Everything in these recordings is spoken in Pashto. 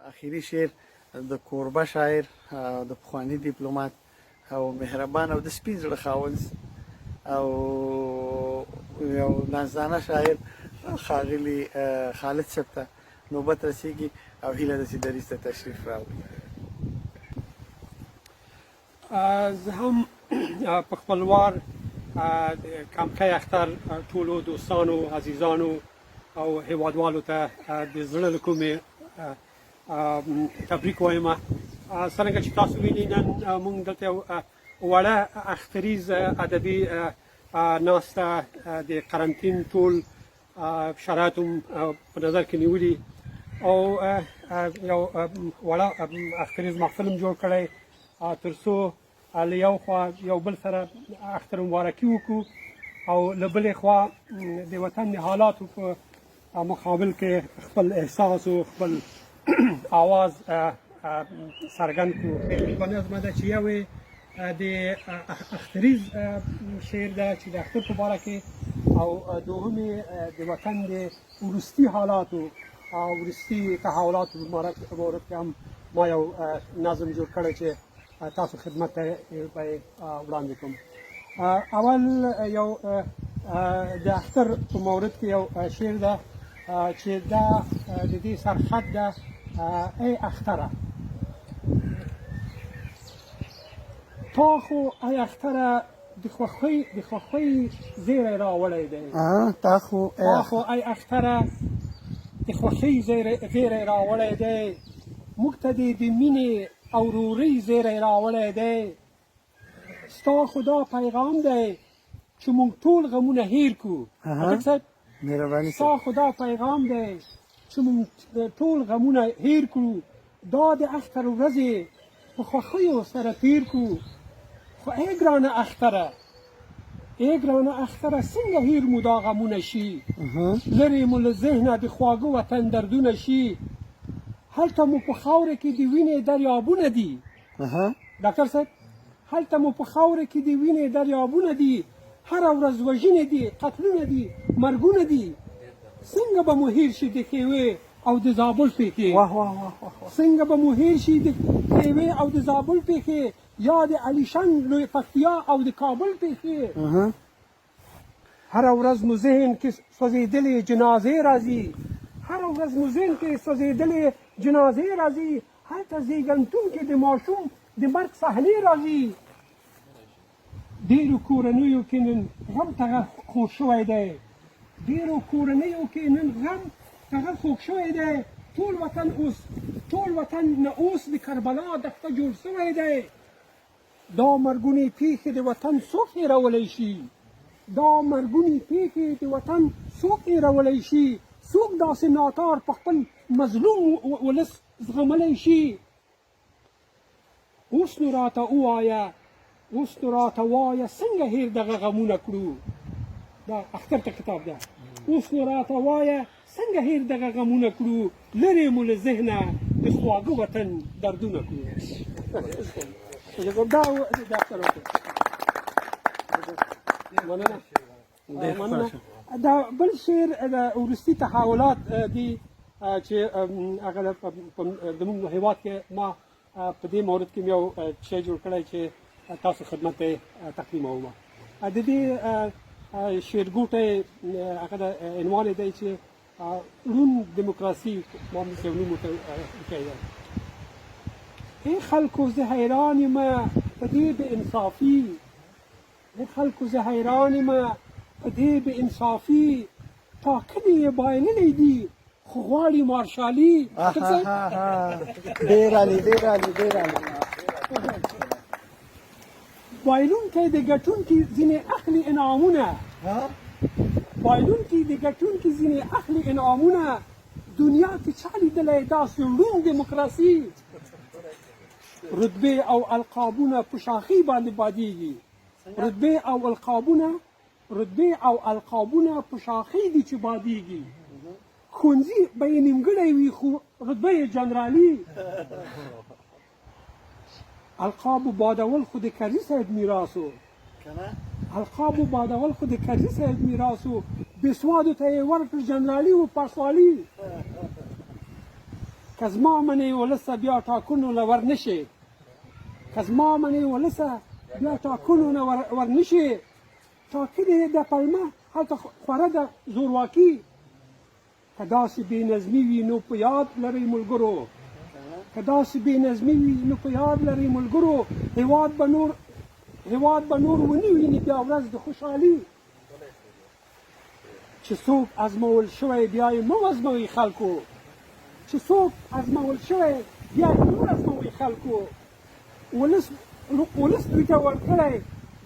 اخیری شعر د کوربه شاعر، د پخواني دیپلومات او مهربان او د سپین زړه خاوند او یو نازدانه شاعر ښاغلي خالد صاحب ته نوبت رسیږي او هیله ده چې دریځ ته تشریف راوړي. زه هم په خپل وار د کمکی اختر ټولو دوستانو، عزیزانو او هیوادوالو ته د زړه له کومې تبریک وایم. څرنګه چې تاسو وینئ، نن موږ دلته یو وړه اختریز ادبي ناسته د قرنطین ټول شرایط هم په نظر کې نیولي او یو وړه اختریز محفل هم جوړ کړی، تر څو له یو خوا یو بل سره اختر مبارکي وکړو او له بلې خوا د وطن د حالاتو په مقابل کې خپل احساس او خپل آواز څرګند کړو. په نظمه ده چې یو د اختریز شعر ده چې د اختر په باره کې، او دوهم د وطن د وروستي حالاتو او وروستي تحولاتو په مورد کې هم ما یو نظم جوړ کړی چې تاسو خدمت ته به وړاندې کوم. اول یو د اختر په مورد کې یو شعر ده چې دا د دې سرخط ده: ای اختره، تا خو ای اختره د خوښۍ زیری راوړی دی. تا خو تا خو ای اختره د خوښۍ زیری راوړی دی، موږ ته دې د مینې او ورورۍ زیری راوړی دی. ستا خو دا پیغام دی چې موږ ټول غمونه هیر کړو. خټک صاحب، مهرباني. ستا خو دا پیغام دی چې موږ ټول غمونه هیر کړو، دا د اختر ورځې په خوښیو سره تیر کړو. خو ای ګرانه اختره، ای ګرانه اختره، څنګه هیر مو دا غمونه شي؟ لرې مو له ذهنه د خواږه وطن دردونه شي؟ هلته مو په خاوره کې د وینې دریابونه دي. ډاکټر صاحب، هلته مو په خاوره کې د وینې دریابونه دي، هره ورځ وژنې دي، قتلونه دي، مرګونه دي. څنګه به مو هیر شي د ښېوې او د زابل پېښې؟ واه واه واه واه! څنګه به مو هیر شي د ښېوې او د زابل پېښې، یا د علیشنګ، لوی پکتیا او د کابل پېښې؟ هره ورځ مو ذهن کې سوځېدلې جنازې راځي، هره ورځ مو ذهن کې سوځېدلې جنازې راځي، هلته زیږنتون کې د ماشوم د مرګ صحنې راځي. ډېرو کورنیو کې نن غم ټغر خور شوی دی، ډېرو کورنیو کې نن غم ټغر خور شوی دی. ټول وطن اوس، ټول وطن نه اوس د کربلا دښته جوړ شوی دی. دا مرګونې پیښې د وطن څوک هېرولی شي؟ دا مرګونې پیښې د وطن څوک هېرولی شي؟ څوک داسې ناتار په خپل مظلوم ولس زغملی شي؟ اوس نو راته ووایه، اوس نو راته وایه، څنګه هیر دغه غمونه کړو؟ دا اختر ته خطاب ده. اوس نو راته وایه، څنګه هیر دغه غمونه کړو؟ لرې مو له ذهنه د خواږه وطن دردونه کړو. دا د اختر مننه، مننه. دا بل شعر د وروستي تحولات دي چې هغه زموږ هیواد کې ما په دې مورد کې یو شی جوړ کړی چې تاسو خدمت ته تقدیموم. د دې شعرګوټی هغه د عنوان دی چې ړون دیموکراسي، ما هم داسې یو نوم ورته ایښی دی. ای خلکو، زه حیران یم په دې بې انصافي، ای خلکو، زه حیران یم په دې بې انصافي، ټاکنې یې بایللې دي خو غواړي مارشالي. ډېر عالي، ډېر عالي، ډېر عالي! بایلونکی د ګټونکي ځینې اخلي انعامونه، بایلونکي د ګټونکي ځینې اخلي انعامونه، دنیا کې چا لیدلی داسې ړوند دیموکراسي؟ رتبې او القابونه په شاخۍ باندې بادیږي، رتبې او القابونه، رتبې او القابونه په شاخۍ دي چې بادیږي، ښوونځي به یې نیمګړی وي خو رتبه یې جنرالي. القابو بادول خو د کرزي صاحب میراث و، القابو بادول خو د کرزي صاحب میراث و، بېسوادو ته یې ورکړ جنرالي و پاسوالي. که زما منې ولسه بیا ټاکنو له ورنشې، که زما منې ولسه بیا ټاکنو نه ورنشې، ټاکنې د پلمه هلته خوره ده زورواکي. که داسې بې نظمي وي نو په یاد لرئ ملګرو، که داسې بې نظمي وي نو په یاد لرئ ملګرو، هیواد به نور، هیواد به نور ونه ویني بیا ورځ د خوشحالي. چې څوک ازمول شوی بیا یې مه وزموئ خلکو، چې څوک ازمول شوی بیا یې مه وزموئ خلکو. ولس ولس دوی ته ورکړی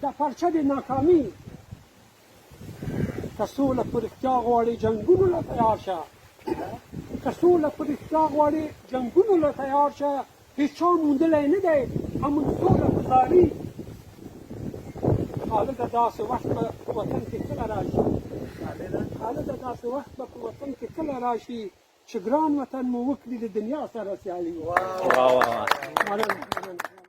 د پرچه د ناکامي. که سوله په رښتیا غواړې جنګونو له تیار شه، که سوله په رښتیا غواړې جنګونو له تیار شه، هیچا موندلی نه دی امن سوله په زاري. خالده داسې وخت به په وطن کې کله راشي، خالده داسې وخت به په وطن کې کله راشي چې ګران وطن مو وکړي د دنیا سره سیالي. واه واه. مننه مننه.